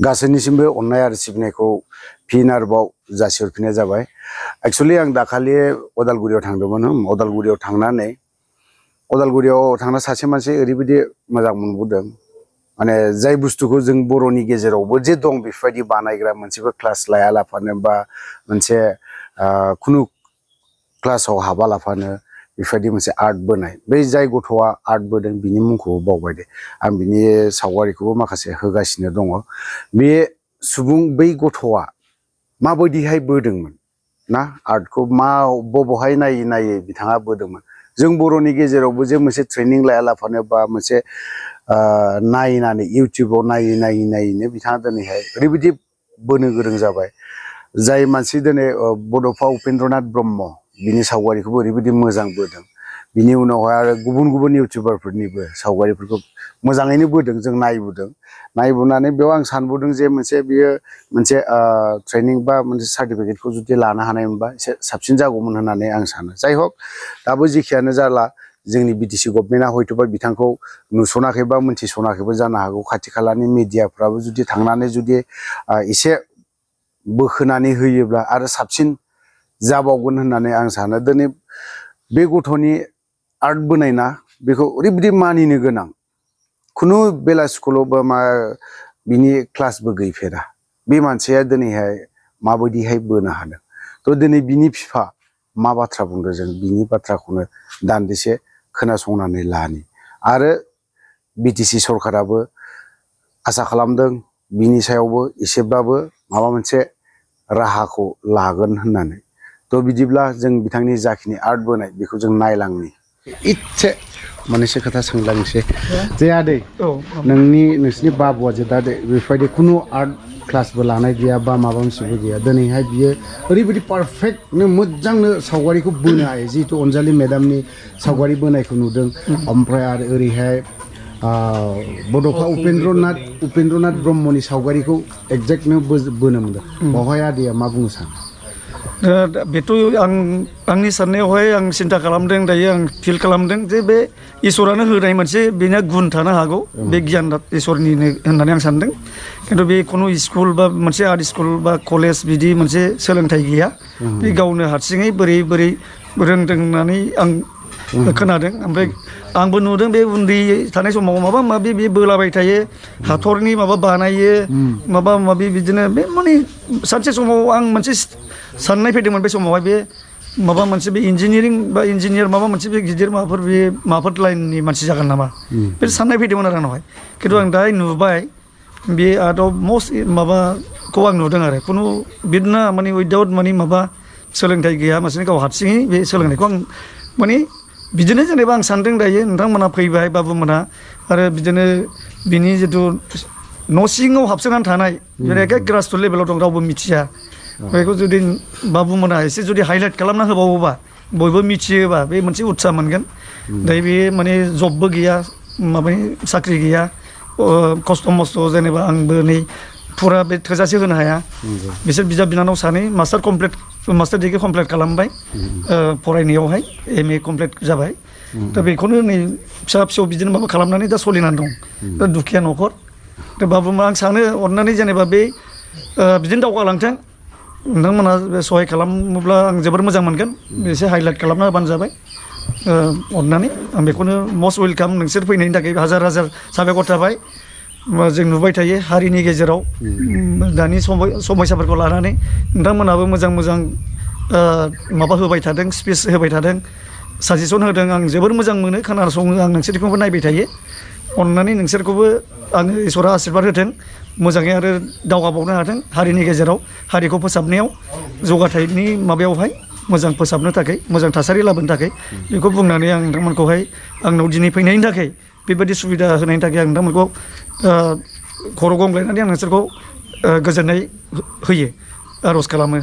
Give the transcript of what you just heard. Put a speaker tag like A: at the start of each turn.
A: गासैनिसिमबो अननाय आरो सिबिनायखौ फिन आरोबाव जासिहरफिननाय जाबाय। एक्चुअली आं दाखालि अदालगुरियाव थांदोंमोन। अदालगुरियाव थांना सासे मानसि ओरैबायदि मोजां मोनबोदों, माने जाय बुस्थुखौ जों बर'नि गेजेरावबो जे दं बेफोरबायदि बानायग्रा मोनसेबो क्लास लायालाफानो बा मोनसे खुनु क्लासाव हाबालाफानो बेफोरबायदि मोनसे आर्ट बोनाय, बै जाय गथ'आ आर्ट बोदों बिनि मुंखौबो बावबाय दे, आं बिनि सावगारिखौबो माखासे होगासिनो दङ। बे बै गथ'आ माबायदिहाय बोदोंमोन ना आर्टखौ, बबेहाय नायै नायै बिथाङा बोदोंमोन। जों बर'नि गेजेरावबो जे मोनसे ट्रेनिं लायालाफानो बा मोनसे नायनानै इउटुबाव नायैनो बिथाङा दिनैहाय ओरैबायदि बोनो गोरों जाबाय। जाय मानसि दिनै बड'फा उपेन्द्रनाथ ब्रह्म, बिनि सावगारिखौबो ओरैबायदि मोजां बोदों। बिनि उनावहाय आरो गुबुन इउटुबारफोरनिबो सावगारिफोरखौ मोजाङैनो बोदों, जों नायबोनानै बेयाव आं सानबोदों जे बियो मोनसे ट्रेनिं बा मोनसे सार्टिफिकेटखौ जुदि लानो हानायमोनबा एसे साबसिन जागौमोन होननानै आं सानो। जाय हक दाबो जेखियानो जाला, जोंनि बिटिसि गभर्नमेन्टआ हयथ'बा बिथांखौ नुसनाखै बा मोनथिसनाखैबो जानो हागौ। खाथि खालानि मिडियाफ्राबो जुदि थांनानै जुदि एसे बोखोनानै होयोब्ला आरो साबसिन जाबावगोन होननानै आं सानो। दिनै बे गथ'नि आर्ट बोनायना बेखौ ओरैबायदि मानिनो गोनां। खुनु बेला स्कुलाव बा बिनि क्लासबो गैफेरा बे मानसिया दिनैहाय माबायदिहाय बोनो हादों। थ' दिनै बिनि बिफा मा बाथ्रा बुंदों, जों बिनि बाथ्राखौनो दान्दिसे खोनासंनानै लानि। आरो बिटिसि सरकाराबो आसा खालामदों बिनि सायावबो एसेब्लाबो माबा मोनसे राहाखौ लागोन होननानै। थ' बिदिब्ला जों बिथांनि जाखिनि आर्ट बोनाय बेखौ जों नायलांनि। इसे मोननैसो खोथा सोंलांनोसै जे आदै, नोंसिनि बाबुआ जे दा बेफोरबायदि खुनु आर्ट क्लासबो लानाय गैया बा माबा मोनसेबो गैया, दिनैहाय बियो ओरैबायदि पारफेक्टनो मोजांनो सावगारिखौ बोनो हायो। जिहेतु अनजालि मेदामनि सावगारि बोनायखौ नुदों, ओमफ्राय आरो ओरैहाय बड'फा उपेन्द्रनाथ ब्रह्मनि सावगारिखौ एक्जेक्टनो बोनो मोनदों। बावहाय आदैया मा बुंनो सानो?
B: बेथ' आंनि साननायावहाय आं सिन्था खालामदों, दायो आं फिल खालामदों जे बे इसोरानो होनाय मोनसे बेनो गुन थानो हागौ, बे गियान इसोरनिनो होननानै आं सानदों। खिन्थु बे खुनु स्कुल बा मोनसे आर्ट स्कुल बा कलेज बिदि मोनसे सोलोंथाइ गैया। बे गावनो हारसिङै बोरै रोंदों होननानै आं खोनादों। ओमफ्राय आंबो नुदों बे उन्दै थानाय समाव माबा माबि बे बोलाबाय थायो, हाथरनि माबा बानायो, माबा माबि बिदिनो। बे माने सानसे समाव आं मोनसे साननाय फैदोंमोन बे समावहाय, बे माबा मोनसे बे इन्जिनियारिं बा इन्जिनियार माबा मोनसे बे गिदिर माबाफोर लाइननि मानसि जागोन नामा, बे साननाय फैदोंमोन आरो आंनावहाय। खिन्थु आं दा नुबाय बे आर्टआव मस्ट माबाखौ आं नुदों आरो खुनु बिदिनो माने उइदाउट माबा सोलोंथाइ गैया मानसिनि गाव हारसिङै बे सोलोंनायखौ आं माने बिदिनो जेनेबा आं सानदों दायो नोंथांमोना फैबाय बाबुमोना, आरो बिदिनो बिनि जिथु न' सिङाव हाबसोनानै थानाय जेरै एखे ग्रासरुट लेभेलाव दं, रावबो मिथिया। बेखौ जुदि बाबुमोना एसे जुदि हाइलाइट खालामना होबावोबा, बयबो मिथियोबा, बे मोनसे उत्साह मोनगोन। दायो बे माने जबबो गैया, साख्रि गैया, खस्थ' मस्थ' जेनेबा आंबो नै फुरा बे थोजासे होनो हाया। बिसोर बिदा बिनानाव सानै मास्टार डिग्रि कमप्लिट खालामबाय, फरायनायावहाय MA कमप्लिट जाबाय। दा बेखौनो नै फिसा फिसौ बिदिनो माबा खालामनानै दा सोलिनानै दं। दा दुखिया न'खर। दा बाबुमोन आं सानो अननानै जेनेबा बे बिदिनो दावगालांथों, नोंथांमोना सहाय खालामोब्ला आं जोबोर मोजां मोनगोन। एसे हाइलाइट खालामना होबानो जाबाय अननानै। आं बेखौनो मस्ट वेलकाम, नोंसोर फैनायनि थाखाय हाजार हाजार साबायखर थाबाय। जों नुबाय थायो हारिनि गेजेराव दानि समयसाफोरखौ लानानै नोंथांमोनाबो मोजां माबा होबाय थादों, स्पिच होबाय थादों, साजेसन होदों। आं जोबोर मोजां मोनो, खोनासङो आं, नोंसोरखौबो नायबाय थायो। अननानै नोंसोरखौबो आङो इसोरा आशीर्बाद होथों, मोजाङै आरो दावगाबावनो हाथों हारिनि गेजेराव, हारिखौ फोसाबनायाव, जौगाथायनि माबायावहाय मोजां फोसाबनो थाखाय, मोजां थासारि लाबोनो थाखाय। बेखौ बुंनानै आं नोंथांमोनखौहाय आंनाव दिनै फैनायनि थाखाय, बेबायदि सुबिदा होनायनि थाखाय आं नोंथांमोनखौ खर' गंग्लायनानै आं नोंसोरखौ गोजोननाय होयो, आर'ज खालामो।